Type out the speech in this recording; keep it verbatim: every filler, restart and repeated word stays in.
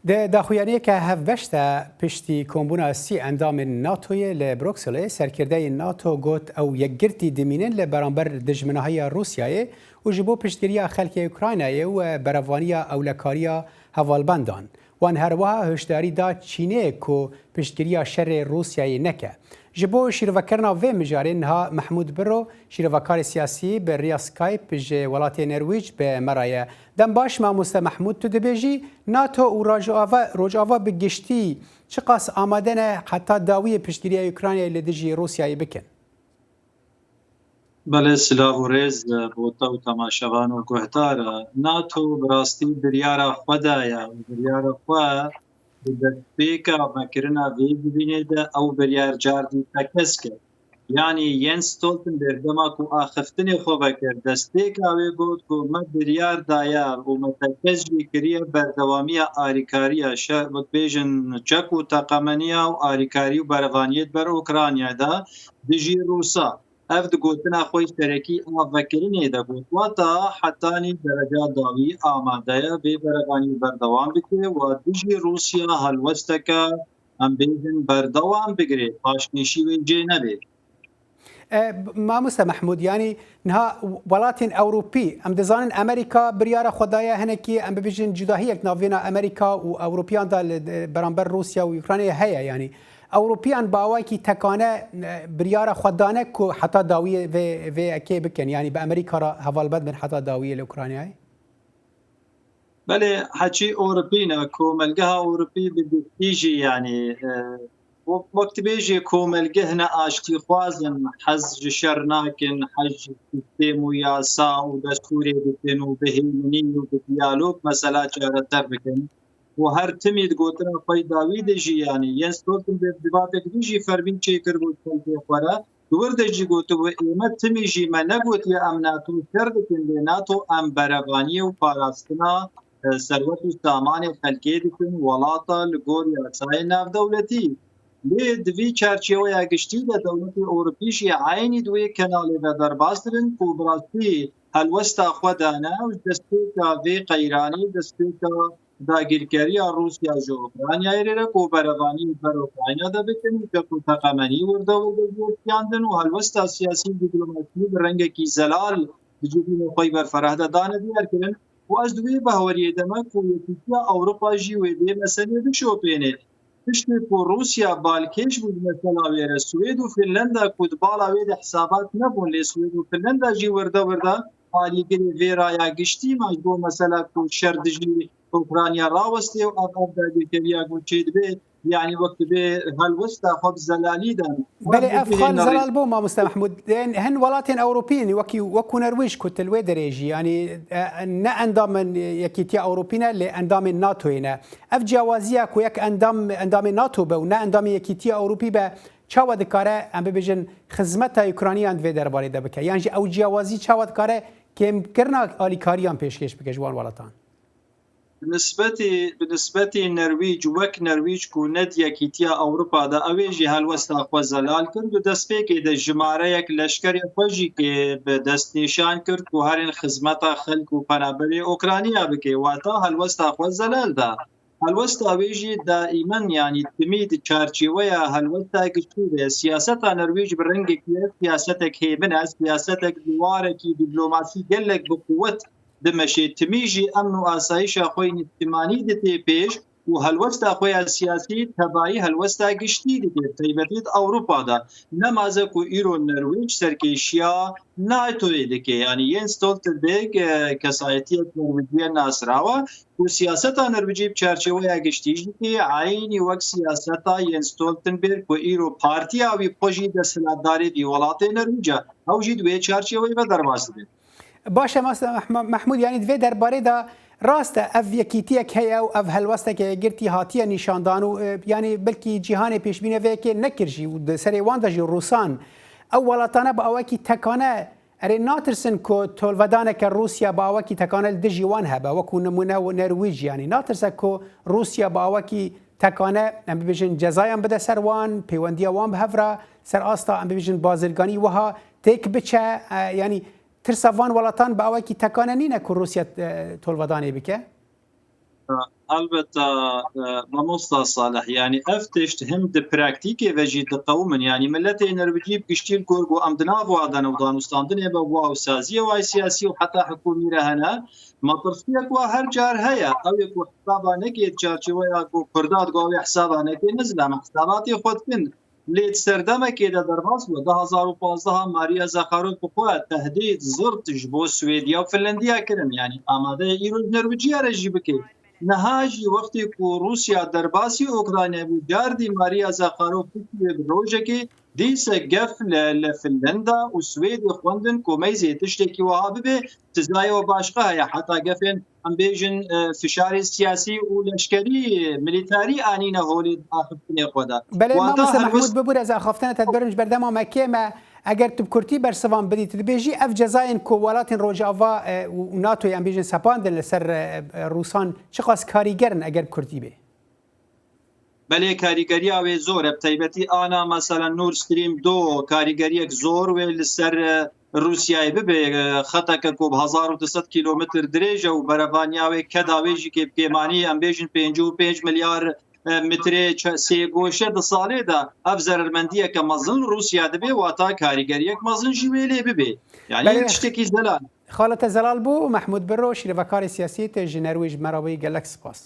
Di daxuyaniyeke hevbeş de piştî kombûna sî endamên NATOyê li Brukselê, serkirdeyên NATO got ew yekgirtî dimînin li beramber dijminahiya Rûsyayê û ji bo piştgiriya xelkê Ukraynayê û berevaniya ewlekariya hevalbendan. Wan her wiha hişdarî da Çînê ku piştgiriya şerê Rûsyayê neke. Ji bo şîrovekirina vê mijarê niha Mehmûd Biro, şîrovekarê siyasî bi riya Skype ji welatê Nerwîc bi me re ye. Dem baş mamoste Mehmûd, tu dibêjî NATO û Rojava, Rojava bi giştî çiqas amade ne heta dawiyê piştgiriya Ukraynayê li dijî Rûsyayê bikin? Belê, silav û rêz bo te û temaşevan û guhdar. NATO bi rastî biryara xwe daye û biryara xwe di destpêka vekirina vê civînê de ew biryar cardî tekez kir. Yanî Jens Stoltenberg dema ku axiftinê xwe vekir, destpêka wê got ku me biryar daye û me tekez jî kiriye berdewamiya alîkariya şer, wek bêjin çek û teqemeniya û alîkarî û berevaniyê di ber Ukraynayê de dijî Rûsa. Ev di gotina xwe yî serekî a vekirinê de got, wata hetanî dereca dawî amade ye vê berevaniyê berdewam bike û dijî Rûsya helwesteke, em bêjin, berdewam bigire, paşkêşî wê cê nebe. E, mamoste Mehmûd, yanî niha welatên Ewropî, em dizanin Amerîka biryara xwe daye hinekî, em bibêjin, cudahiyek navbêna Amerîka û Ewropiyan de li, li beramber Rûsya û Ukraynayê heye. Yanî Ewropiyan bi awayekî tekane, e, biryara xwe dane ku heta dawiyê vê, vê yekê bikin, yanî bi Amerîka re hevalbend bin heta dawiyê li Ukraynayê? Belê, heçî Ewropî ne, komelgeha Ewropî bi giştî jî, yanî, e, wek, wek tu bêjî, komelgeh ne aştîxwaz in, hez ji şer nakin, hez ji sîstêm û yasa û destûrê dikin û bi hêminî û bi diyalog mesela çareser bikin. Û her timî di gotina xwe yî dawî de jî, yanî Jens Stoltenberg civatek din jî fermî çêkiribû xelkê xwe re. Di wir de jî gotibû, ême timî jî me negotiye em NATO şer dikin, lê NATO em berevaniyê û parastina, e, serwet û samanê xelkê dikin, welata li gor yasayê navdewletî. Lê di vî çarçeweya giştî de dewletê Ewropî jî eynî di wê kenalê de derbas dibin ku bi rastî helwesta xwe dane û ji destpêka vê qeyranê, destpêka dagirkeriya Rûsya ji Ukraynayê re ku berevanî li ber Ukrayna de bikin, çek û teqemenî wirde wirde jî şikandin û helwesta siyasî û dîplomasî bi rengekî zelal di civînê xwe yî berfereh de dane diyar kirin. Û ez di wê baweriyê de me ku Yekîtiya Ewropa jî wê vê meselê bişopêne. Piştî ku Rûsya balkêş bû di mesela wê re, Swêd û Finlanda ku di bala wê de hisabat nebûn, lê Swêd û Finlanda jî wirde wirde alîgirê vê raya giştî me ji bo mesela ku şer dijî Ukrayna rawestê û ev, ev dagirkeriya ku çêdibe, yanî wek dibe helwesta xwe bi zelalî de. Belê, ev xal zelal bû, mamoste Mehmûd. Hin, hin welatên Ewropî, wekî, wekû Nerwîj ku tu li wê derê jî, yanî, e, ne endamên Yekîtiya Ewropî ne, lê endamên NATOyê ne. Ev ciyawaziya ku yek endam, endamê NATO be û ne endamê Yekîtiya Ewropî be, çawa dikare, em bibêjin, xizmeta Ukrayniyan di vê derbarê de bike? Yan jî ew ciyawazî çawa dikare kêmkirina alîkariyan pêşkêş bike ji wan welatan? Bi nisbetî, bi nisbetî Nerwîc, wek Nerwîc ku ne di Yekîtiya Ewropa de, ew ê jî helwesta xwe zelal kir. Di destpêkê de jimareyek leşkerê xwe jî kê bi destnîşan kir ku herên xizmeta xelk û penaberê Ukrayna bike, wata helwesta xwe zelal da. Helwesta wê jî daîmen, yanî timî di çarçeweya helwesta giştî de ye. Siyaseta Nerwîc bi rengekî ye, siyasetek hêmin e, siyasetek di warekî dîplomasî gelek bi quwet dimeşê. Timî jî emn û asayişa xwe yî nîştimanî didê pêş û helwesta xwe ya siyasî tebayî helwesta giştî dike, taybetî di Ewropa de. Nemaze ku îro Nerwîc serkêşiya NATOyê dike. Yanî Jens Stoltenberg, e, kesayetiyek Nerwîcî ye nasrawa ku siyaseta Nerwîcî bi çarçeweya giştî jî dike, eynî wek siyaseta Jens Stoltenberg ku îro partiya wî bi xwe jî desthilatdarê vî welatê Nerwîc e. Ew jî di wê çarçeweyê ve derbas dibe. Baş e, mamoste Mehmûd, yanî di vê derbarê de rast e, ev yekîtiyek heye û ev helwesteke yekgirtî hatiye nîşandan û, e, yanî belkî cîhanê pêşbîniya vê yekê nekir jî û di serê wan de jî Rûsan ew welatane bi awekî tekane, erê, natirsin ku tolvedaneke Rûsya bi awekî tekane li dijî wan hebe, wekû nimûne Nerwîc, yanî natirse ku Rûsya bi awekî tekane, em bibêjin, cezayan bide ser wan, pêwendiya wan bi hev re ser asta, em bibêjin, bazirganî wiha têk biçe, e, yanî tirsa van welatan bi awekî tekane nîne ku Rûsya, e, tolvedanê bike? Elbette, e, mamosta Salih, yani ev tişt him di praktîkê ve jî diqewimin. Yani milletê Nerwicî bi giştî li gor ku em di nav wa de ne û danûstandinê ve wa û saziyê wa siyasî û heta hikûmî re hene, metirsiyek wa her car heye. Ew ê ku hesaba neke di çarçeweya ku Kurda digo ew ê hesaba neke, ne zilama hesabatê xwe dikin. Lê di serdemekê de derbas bû. Du hezar û pazdeh Maria Zakharov bi xwe tehdîd, zirt ji bo Swêdiya û Finlandiya kirin. Yanî amade ye îro ji Norwêciya re jî bike. Niha jî wextê ku Rûsya derbasî Ukrayna bû, cardî Maria Zakharov piştî wê bi rojekê dîse gef li, li Finlanda û Swêdê xwendin ku meyzê tiştekî wiha bibe, tizayê we başqa heye. Heta gefên, em bêjin, e, fişarê siyasî û leşkerî, milîtarî anîne holê axiftinê xwe de. Belê, Wata mamoste her Mehmûd, bibûre ez axaftina te diberim ji berdema me kêm e. Eger tu bi kurtî bersivan bidî, tu dibêjî ev cezayên ku welatên Rojava, e, û, û NATOyê em bêjin sepandin li ser, e, e, Rûsan çiqas karîger in eger bi kurtî bê? Belê, karîgeriya wê zor e. Bi taybetî ana, mesela, Nord Stream du karîgeriyek zor wê li ser, e, Rûsyayê bibe. E, xeteke ku bi hezar û du sed kîlometr dirêj e û berevaniya wê, keda wê jî kê bi kêmanî, em bêjin, pêncî û pênc milyar, e, metrê çe-, sêgoşe di salê de ev zerermendiyeke mezin li Rûsya dibe, wata karîgeriyek mezin jî wê lê bibe. Yani Belê. Tiştekî zelal. Xalete zelal bû, Mehmûd Birro, şîrevekarê siyasî tê ji Nerwêj, me re bûyî, gelek spas.